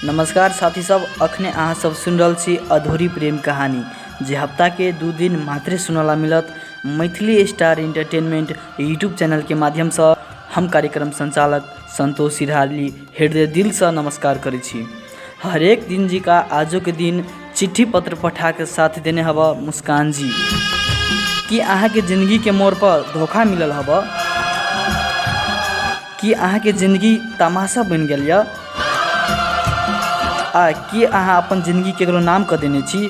नमस्कार साथी सब, अखने अहाँ सब सुनि रहल छी अधूरी प्रेम कहानी, जे हफ्ताके 2 दिन मात्रे सुनला मिलत मैथिली स्टार एंटरटेनमेंट यूट्यूब चैनलके माध्यमसँ। हम कार्यक्रम संचालक संतोष सिरहाली हृदय दिलसँ नमस्कार करै छी। हरेक दिन जी का आजो के दिन चिट्ठी पत्र पठा के साथ देने हब मुस्कान जी। कि अहाँके जिंदगी के मोड़ पर धोखा मिलल हब? कि अहाँके जिंदगी तमाशा बनि गेल यऽ? आ कि अहाँ अपन जिंदगी केकरो नाम कऽ देने छी?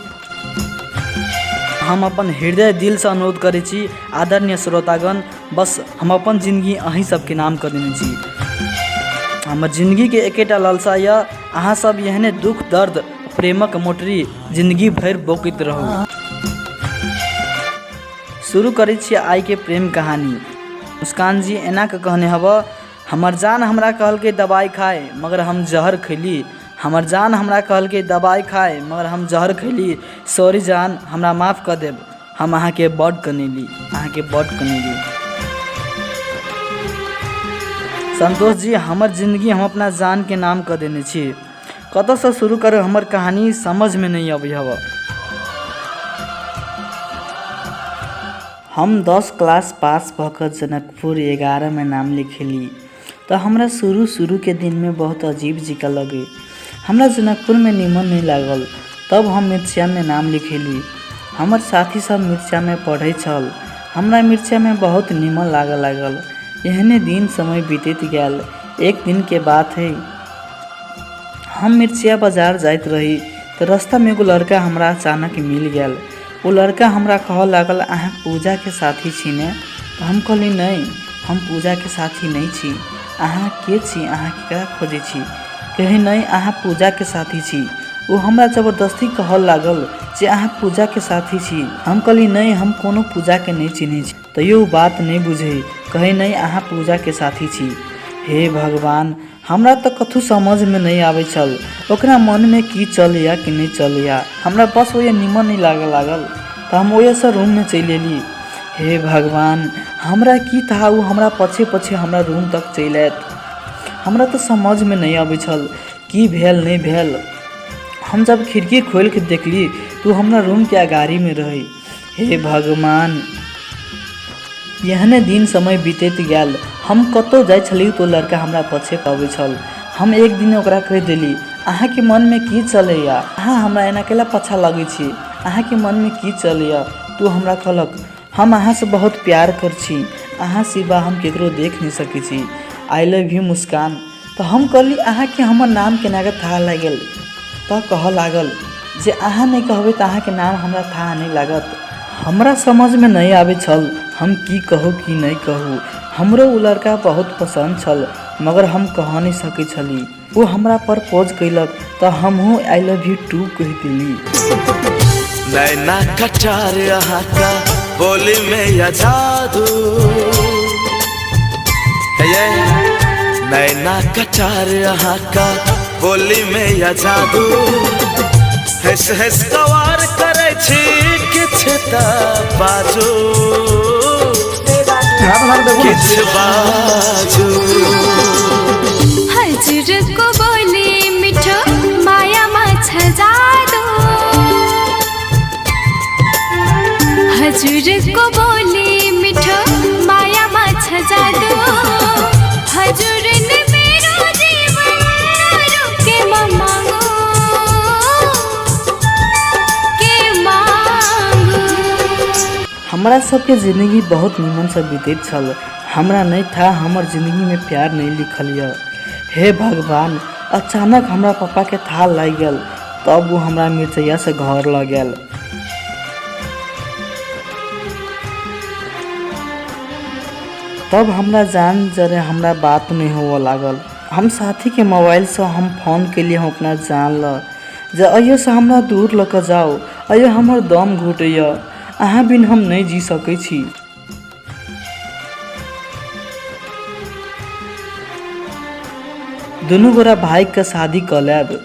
हम अपन हृदय दिलसँ अनुरोध करै छी आदरणीय श्रोतागण, बस हम अपन जिंदगी अहीं सबके नाम कऽ देने छी। हमर जिंदगीके एकेटा लालसा यऽ, अहाँ सब एहने दुख दर्द प्रेमक मोटरी जिंदगी भरि बोकैत रहू। शुरू करै छी आइके प्रेम कहानी। मुस्कान जी एना कऽ कहने हब, हमर जान हमरा कहलकै दबाइ खाय, मगर हम जहर खैली। हमर जान हमरा कहलकै दबाइ खाय, मगर हम जहर खैली। सॉरी जान, हमरा माफ कऽ देब, हम अहाँके बड्ड कनेली, अहाँके बड्ड कनेली। संतोष जी, हमर जिंदगी हम अपना जानके नाम कऽ देने छी। कतऽसँ शुरू करू हमर कहानी समझमे नहि अबै हब। हम 10 क्लास पास भऽ कऽ जनकपुर 11मे नाम लिखेली तऽ हमरा शुरू शुरूके दिनमे बहुत अजीब जिका लगै। हमरा जनकपुरमे निमन नहि लागल। तब हम मिर्चामे नाम लिखेली। हमर साथी सब मिर्चामे पढ़ै छल। हमरा मिर्चामे बहुत निमन लागऽ लागल। एहने दिन समय बीतैत गेल। एक दिनके बात हइ, हम मिर्चिया बाजार जाइत रही तऽ रास्तामे एगो लड़का हमरा अचानक मिल गेल। ओ लड़का हमरा कहऽ लागल, अहाँ पूजाके साथी छी ने? तऽ हम कहली, नहि, हम पूजाके साथी नहि छी। अहाँ के छी? अहाँ केकरा खोजै छी? कहै, नहि, अहाँ पूजाके साथी छी। ओ हमरा जबरदस्ती कहऽ लागल जे अहाँ पूजाके साथी छी। हम कहली, नहि, हम कोनो पूजाके नहि चिन्है छी। तैयो ओ बात नहि बुझै, कहै, नहि, अहाँ पूजाके साथी छी। हे भगवान, हमरा तऽ कथू समझमे नहि आबै छल, ओकरा मनमे की चलैया कि नहि चलैया। हमरा बस ओहि निमन नहि लागऽ लागल तऽ हम ओहिसँ रूममे चलि एली। हे भगवान, हमरा की था ओ हमरा पछे पछे हमरा रूम तक चलि आयत। हमरा तऽ समझमे नहि अबै छल की भेल नहि भेल। हम जब खिड़की खोलि कऽ देखली तऽ ओ हमरा रूमके अगाड़ीमे रहै। हे भगवान, एहने दिन समय बीतैत गेल। हम कतहु जाइ छली तऽ ओ लड़का हमरा पाछे अबै छल। हम एक दिन ओकरा कहि देली, अहाँके मनमे की चलैया? अहाँ हमरा एना कैला पाछा लगै छी? अहाँके मनमे की चलैया? तऽ ओ हमरा कहलक, हम अहाँसँ बहुत प्यार करै छी, अहाँ सिवा हम केकरो देख नहि सकै छी। I love you मुस्कान। तऽ हम कहली, अहाँके हमर नाम केना कऽ थाह लागि गेल? तऽ कहऽ लागल जे अहाँ नहि कहबै तऽ अहाँके नाम हमरा थाह नहि लागत। हमरा समझमे नहि आबै छल हम की कहू की नहि कहू। हमरो ओ लड़का बहुत पसन्द छल, मगर हम कह नहि सकै छली। ओ हमरा प्रपोज कयलक तऽ हमहूँ I love U two कहि देली। नैना कटार अहाँका बोली में या जादू ये, नैना कटार अहाँका बोली में या जादू, हंस हंस कवार करै छी किछ त बाजू, किछ बाजू। हजुरको बोली मिठो मायामा छ जादु, हजुरको बोली मिठो मायामा छ जादु, हजुरले मेरो जीवन के म मागु, के मागु। हमरा सबके जिंदगी बहुत निमनसँ बीतैत छल। हमरा नहि था हमर जिंदगीमे प्यार नहि लिखल यऽ। हे भगवान, अचानक हमरा पापाके थाह लागि गेल। तब ओ हमरा मिरचैयासँ घर लऽ गेल। तब हमरा जान जरे हमरा बात नहि होअ लागल। हम साथीके मोबाइलसँ हम फोन केलियै हम अपना जान लऽ जे अइयोसँ हमरा दूर लऽ कऽ जाउ, अइयो हमर दम घुटैए, अहाँ बिन हम नहि जी सकै छी। दुनू गोरा भागिकऽ शादी कऽ लेब।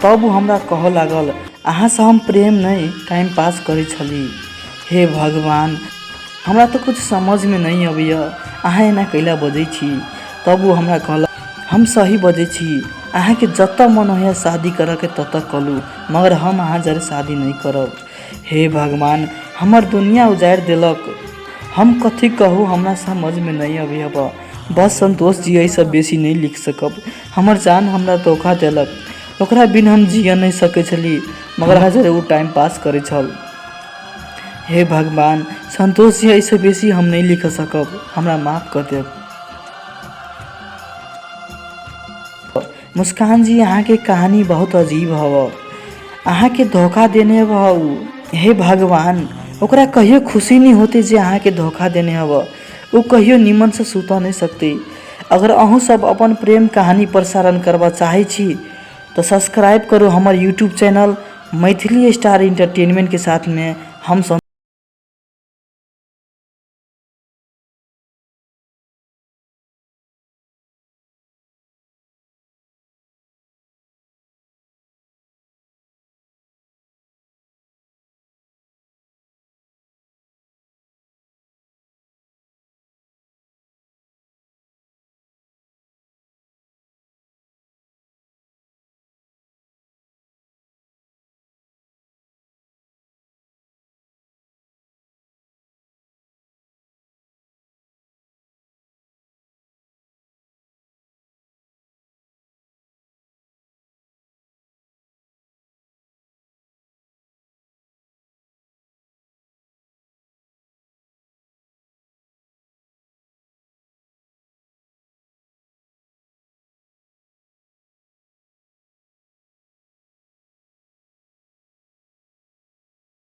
तब ओ हमरा कहऽ लागल, अहाँसँ हम प्रेम नहि टाइम पास करै छली। हे भगवान, हमरा तऽ किछु समझमे नहि अबैए, अहाँ एना कैला बजै छी? तब ओ हमरा कहलक, हम सही बजै छी, अहाँके जतऽ मन होइए शादी करऽके ततऽ कलू, मगर हम अहाँ जरे शादी नहि करब। हे भगवान, हमर दुनिया उजाड़ि देलक। हम कथी कहू, हमरा समझमे नहि अबै हब। बस संतोष जी, एहिसँ बेसी नहि लिख सकब। हमर जान हमरा धोखा देलक। ओकरा बिन हम जिय नहि सकै छली, मगर हमरा जरे ओ टाइम पास करै छल। हे भगवान, संतोष जी, एहिसँ बेसी हम नहि लिख सकब, हमरा माफ कऽ देब। मुस्कान जी, अहाँके कहानी बहुत अजीब हव। अहाँके धोखा देने हव। हे भगवान, ओकरा कहियो खुशी नहि होतै जे अहाँके धोखा देने हव। ओ कहियो निमनसँ सुतऽ नहि सकतै। अगर अहूँ सब अपन प्रेम कहानी प्रसारण करबऽ चाहै छी तऽ सब्सक्राइब करू हमर यूट्यूब चैनल मैथिली स्टार इंटरटेनमेंटके साथमे। हम।